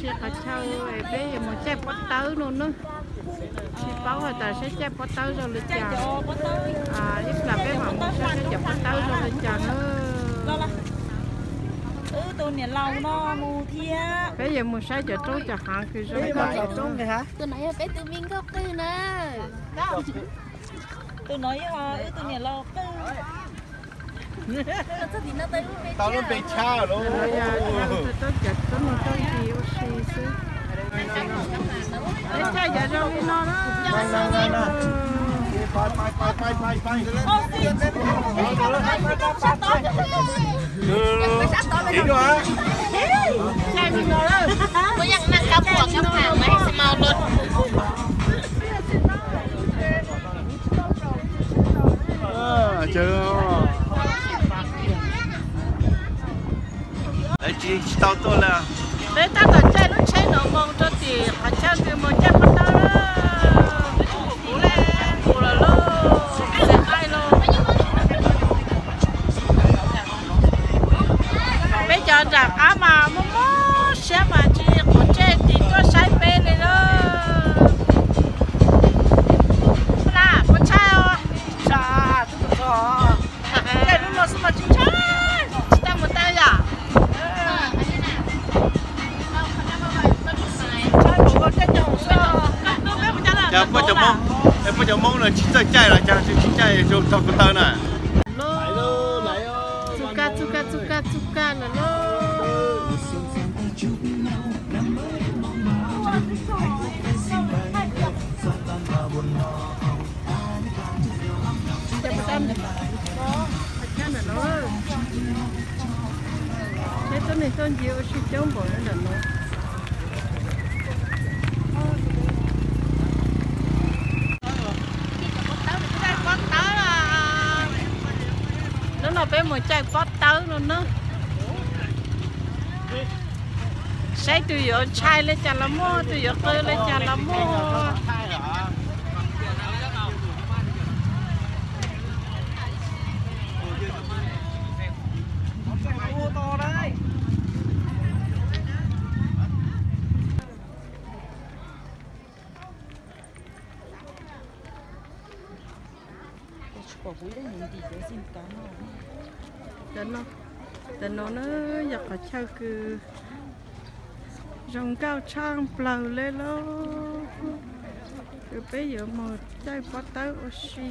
Ces qhov chaw peb yuav mus caij pob tawb no na. Tsis paub hais tias saib caij pob tawb zoo li cas. Ib plag peb mam mus saib saib cov pob tawb zoo li cas na. Peb yuav mus saib cov roob cov hav kws zoo. Tus no yog peb tus me nkauj qwj na. Tus no yog wb tus niam laus qwj. Tau lub npe tshaj lawm. Tau cov tub nug tau tis ua si xwb. Peb caij cov zoo li no na. Caij li no na. Lawv tsis, tsis tau tuaj lawm. Peb tab tom caij lub tsheb no mus rau tim qhov chaw twg mus caij pob tawb. Kuv lawm lauj, txiv qaij lauj. Peb cov nram qab mas muaj muaj siab mas tsis quav ntsej tis tuaj saib peb li lauj. Puas ntshai os? Caij lub no xwb mas tsis ntshai. Tsis tau mus tau yom? Cas poj cov Hmoob, poj cov Hmoob no tsis txawj caij los cas tsis caij, tso kuv taw na. Txuj kab txuj kab txuj kab txuj kab lawm lauj. Peb tuaj neeg tuaj ncig ua si coob npaum li ntawm no. Hnub no peb mus caij pob tawb no na. Saib tus yuav ntshai li cas los muaj, tus yuav qw li cas los muaj. Tam no na yog qhov chaw kws zoo nkauj tshaj plaws li lauj. Kws peb yuav mus caij pob tawb ua si.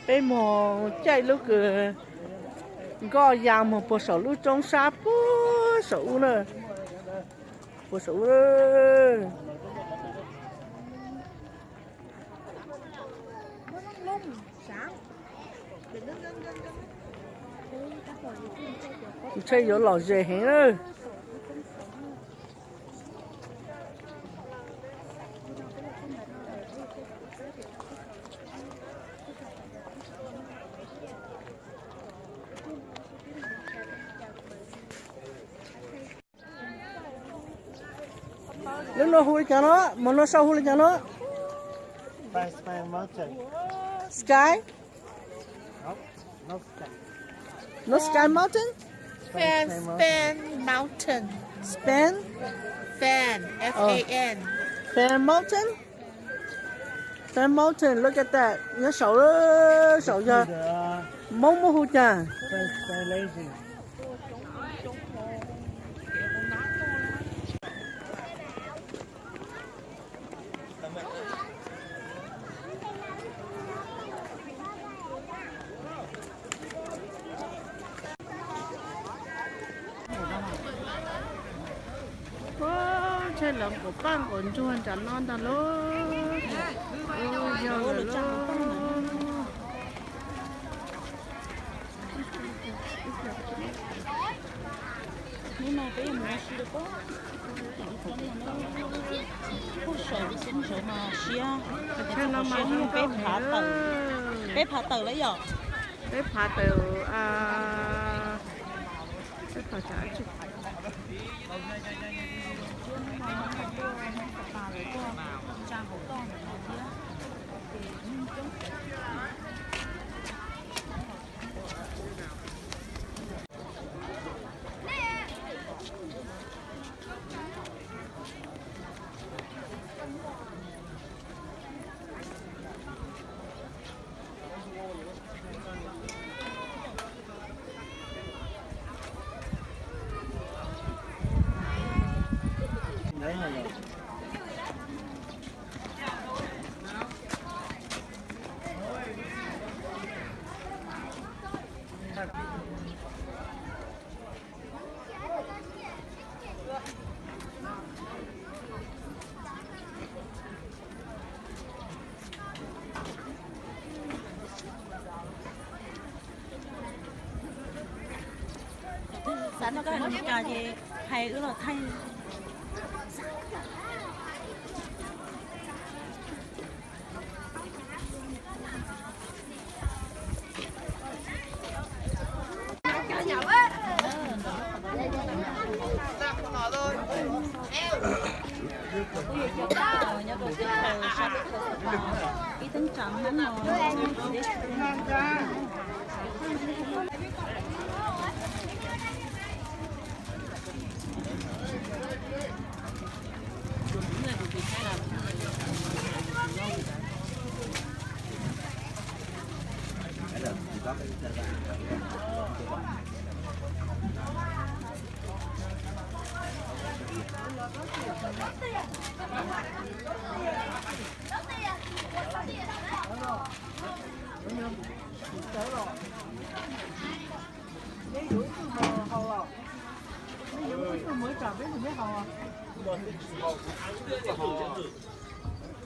Peb mus caij lub kws nkoj ya mus puag saum lub roob sab puag saum ub na. Puag saum ub. Ntshe yuav lom zem heev na. Lub no hu li cas no? Mus no sau hu li cas no? Sky? No Sky Mountain? Fan, Fan Mountain. Span? Fan, F A N. Fan Mountain? Fan Mountain, look at that. Nyob saum, saum yog Hmoob muab hu cas? Ua, ntshai lawv nquas paj nquas ntsuag nram no ntag lauj. Ua, yog lawm lauj. Hnub no peb mus ua si rau pob, tim lub roob no na, puag saum lub xub ntsawv mas siab, qhov siab heev, peb phav tawm, peb phav tawm lawm yom. Peb phav tawm, peb phav tawm. Xav no koj hais Meskas ces hais wb los thaij. Ib teeb tsav hmab no.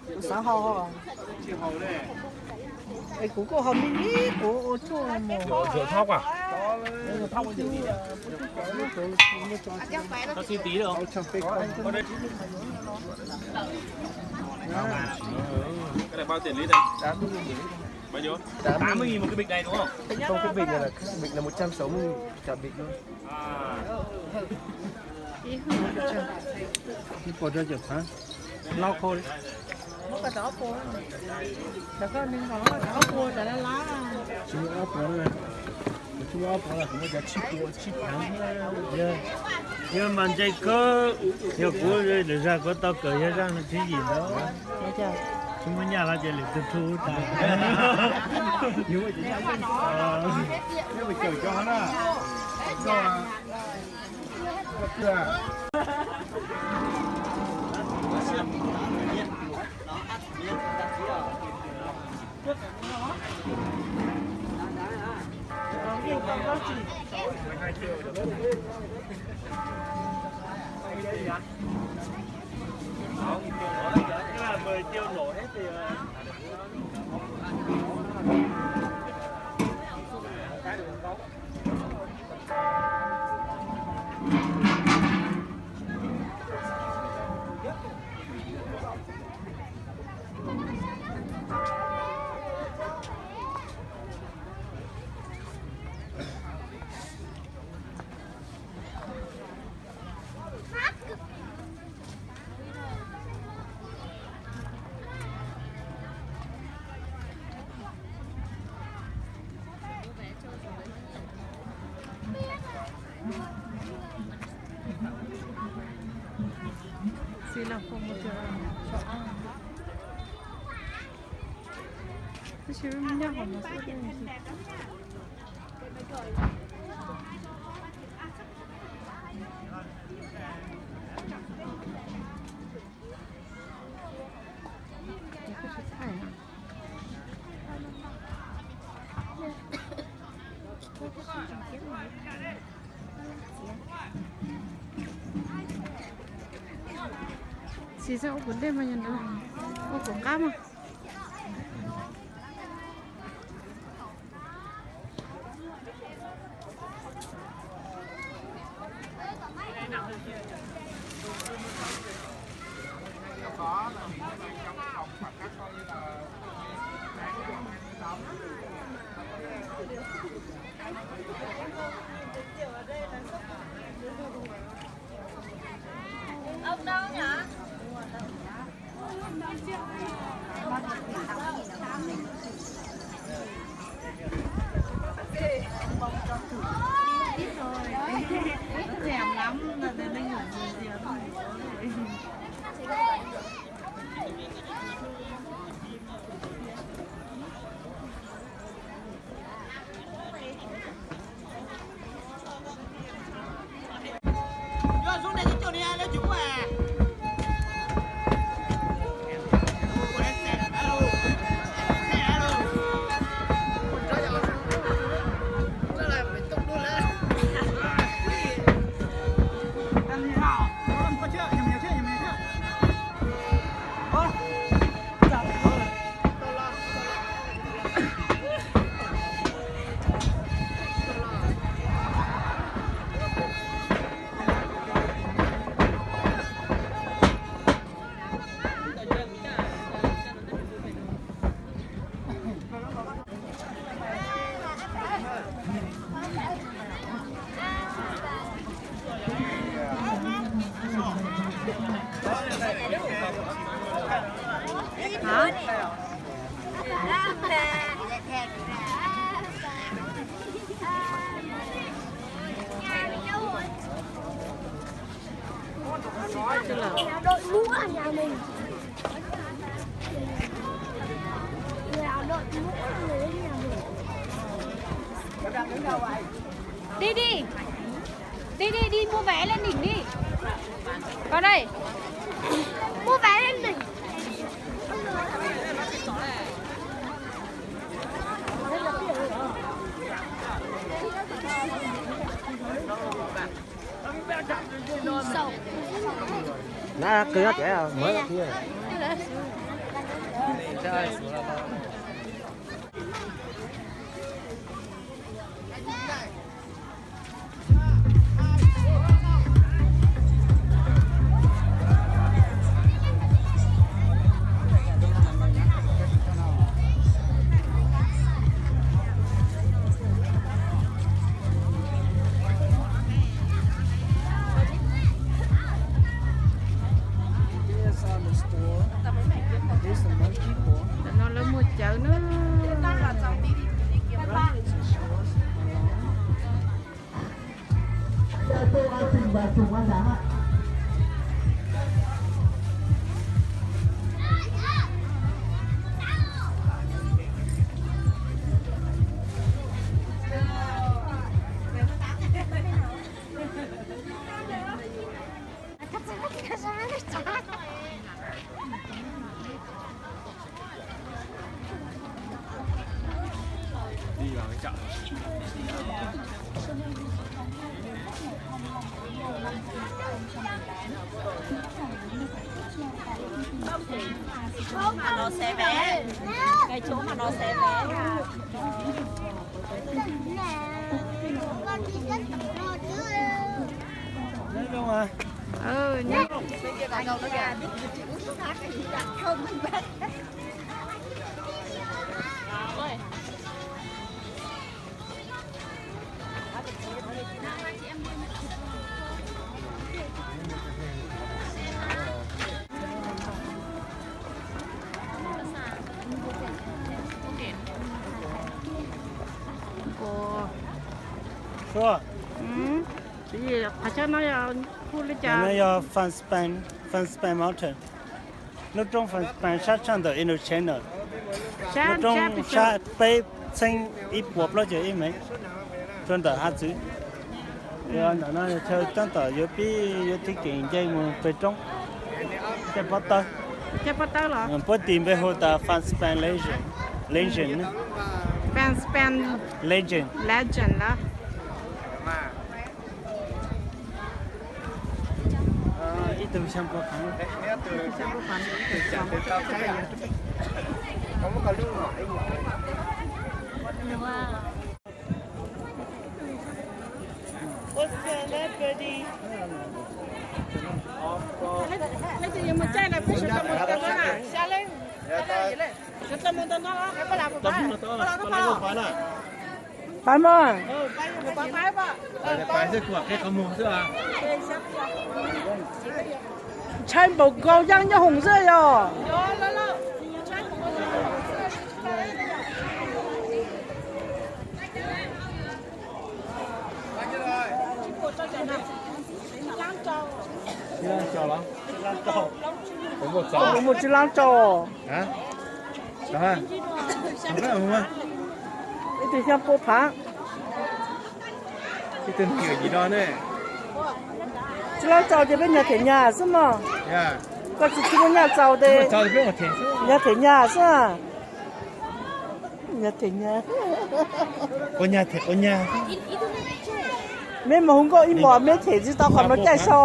Kuv xav haus. Es kuv kuj haus me me, kuv ua tshuaj mus. Cái này bao tiền lít đây? Bao nhiêu? Tám mươi nghìn một cái bịch này đúng không? Trong cái bịch này là bịch là một trăm sáu mươi nghìn cả bịch luôn. Ib puas rau caum phav. Lauj khau li. Tsis muaj ob puas na. Tsis muaj ob puas los kuv muaj cov tsib puas tsib phav. Yog mas ntshe kawg, yog kuv lwm zag kuv tau kawm yog zaj no tsib yim ntawd. Tsis muaj nyaj los ces lwm tus rhu tas. Xis los kuj mus txog, tab sis nyob hauv no xwb. Tsis txhob ua kuv dej mas yog ntawd, ua kuv qab mas. Đội mũ ở nhà mình. Người áo đội mũ người đến nhà mình. Đi đi. Đi đi đi mua vé lên đỉnh đi. Vào đây. Mua vé lên đỉnh. Nab kwv nyob tias muab thiab. Tam no lawv muag cawv na. Mà nó xé vé. Cái chỗ mà nó xé vé. Nhớ luôn à. Ừ, nhớ. Ua. Ua. Qhov chaw no yog hu li cas? No yog Fan Span, Fan Span Mountain. Lub roob Fan Span sab tshaj ntawm Indochina. Lub roob sab peb txheeb ib puas plaub caug ib mev rau ntawm hav txwv. Ntawm no chaw tab tom yuav pib yuav thib keem nce mus pem roob. Caij pob tawb. Puab tis npe hu tas Fan Span Legend. Fan Span Legend. Legend lawm. Ib tug xya pua phav. Pab mog. Ntshai npaum nkaus yeej nyob hoom xwb yog. Mus tsis laab rau. Ib tug xyaa pua phaav. Tsis laab rau ces peb nyag them nyag xwb mog. Koj tsis txhob muaj nyaj txaus tes nyag them nyag xwb. Nyag them nyag. Meb mus hu nkauj ib mos meb them tsis tau qhov nuav caij so.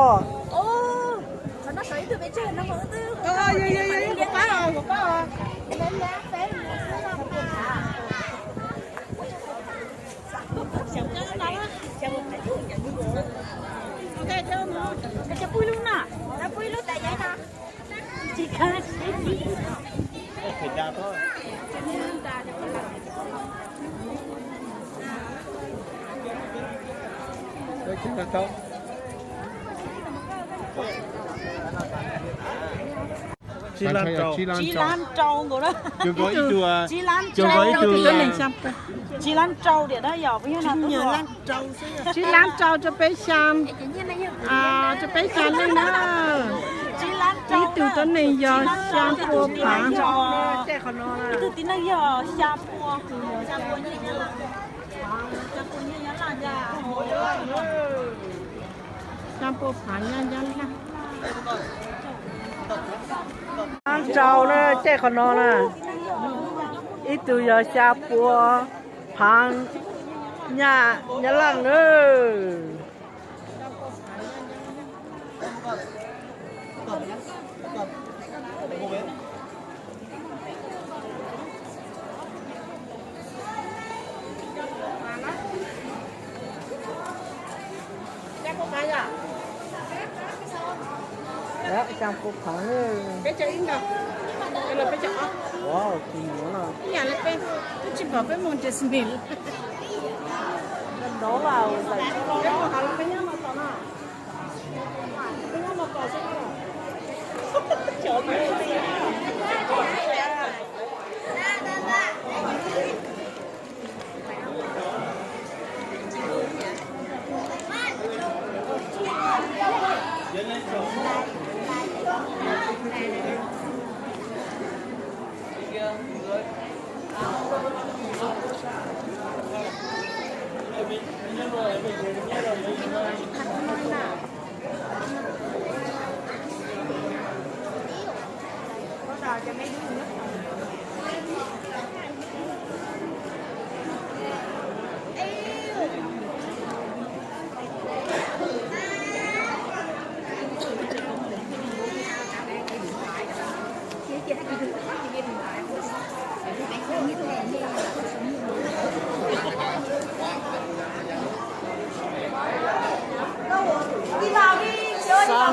Tsib laab rau nkaus na. Tsib laab rau, tsib laab rau diam na yog. Tsib laab rau rau peb xyaa, rau peb xyaa leej na. Ib tug tuab neeg yog xyaa pua phaav. Ib tug tib neeg yog xyaa pua, xyaa pua nyaj Nyab Laj. Xyaa pua phaav nyaj Nyab Laj. Laab rau na, caij qhov no na. Ib tug yog xyaa pua phaav nyaj Nyab Laj na. Xyaa pua phaav. Ib yam li peb twb tsis pom peb mus Disney. Peb mus hauv los peb nyob no tos no. Peb nyob no tos xwb. Xab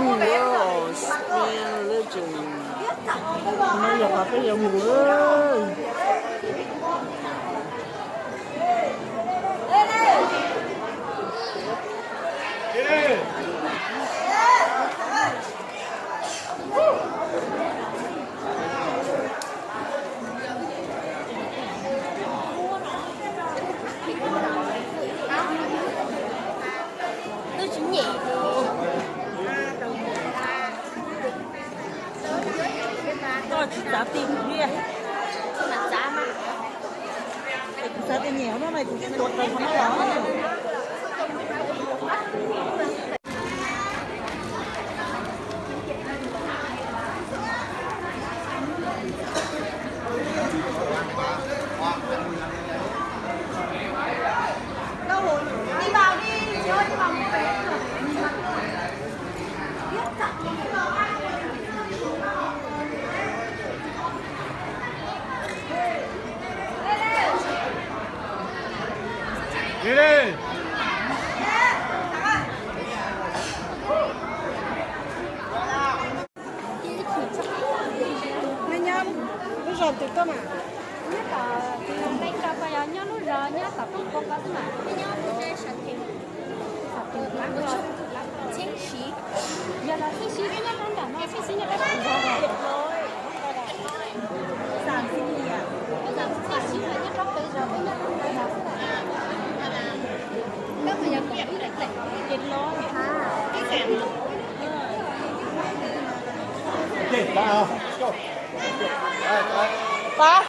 Npab Australia Legend. No yog qhov peb yuav mus. Koj tsis txav ti kuv li. Kuv txav ti nyem no mas kuv tuav raws qhov no los. Nej nyob lub zos twg tuaj mas? Nyob tom Peb Nrau ko, yog nyob lub zos nyob tom Peb Nrau ko xwb mas. Yog los Txheej Siv nyob rau nram no, Txheej Siv nyob rau pem zos. Txheej Siv nyob rau pem zos, peb nyob rau pem zos xwb. Koj mus yog kom ib lem ces los. Pab.